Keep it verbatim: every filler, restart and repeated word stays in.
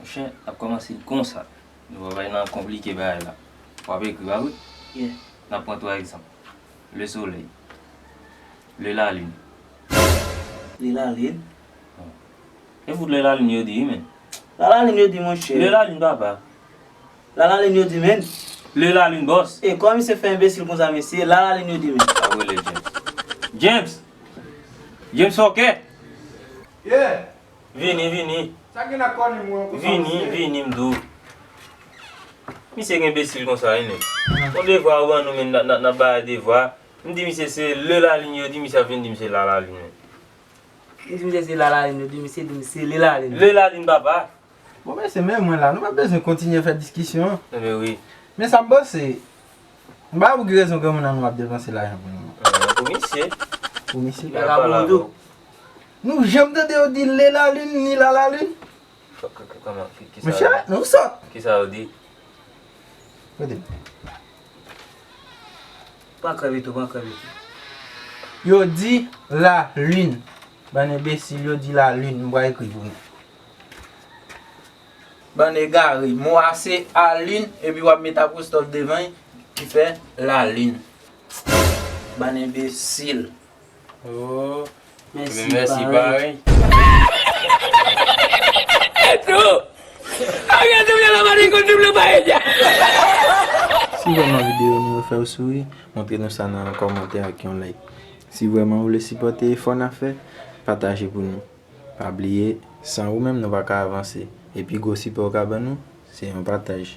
Monchè, n ap kòmanse l konsa. Nou pa bay nan konplike bagay la. W ap ekri, pa vre? Yeah. N ap pran twa egzanp. Le soleil. Le la lune. Le la lune? E fout le la lune yo di, wi, men. La la lune yo di, monchè. Le la lune, papa. La la lune yo di, men. Le la lune, boss. E, kòman misye fè enbesil konsa, mesye? La la lune yo di, men. Sa rele James. James! James, ok? Yeah. Vini, vini. Sa gen ak kò li, mwen, konsa, vini, mesye? Vini, m di w. Misye gen enbesil konsa, wi, nèg. Yon devwa ou ban nou, men n ap, n ap, n ap bay devwa. M di misye se le la lune yo di, misye ap vin di m se la la lune, men. Li di misye se la la lune yo di, misye di misye le la lune. Le la lune, papa. Bon, mesye, men mwen la, nou pa bezwen kontinye fè diskisyon an. Enben wi. Men sa m panse, m pa wè pou ki rezon granmoun nan nou ap depanse lajan pou nou. Ah, pou misye. Pou misye. Li pa ka pou nou tou. Nou janm tande yo di le la lune, ni la la lune? K-, k-, k-, kòman? Ki, ki sa yo di? Monchè, nou sòt. Ki sa yo di? Kote? Pran krèv tou, pran krèv tou. Yo di la lune. Bann enbesil, yo di la lune. M pral ekri pou nou. Bann egare. Mo a se a lune, epi w ap met apostòf devan l, ki fè la lune. Bann enbesil. Oh. Mèsi, mèsi parèy. Si vrèman videyo nou yo fè w souri, montre nou sa nan kòmantè ak yon like. Si vrèman ou vle sipòte efò n ap fè, pataje pou nou. Pa bliye, san ou menm nou pa ka avanse. E pi gwo sipò w ka ban nou, se yon pataj.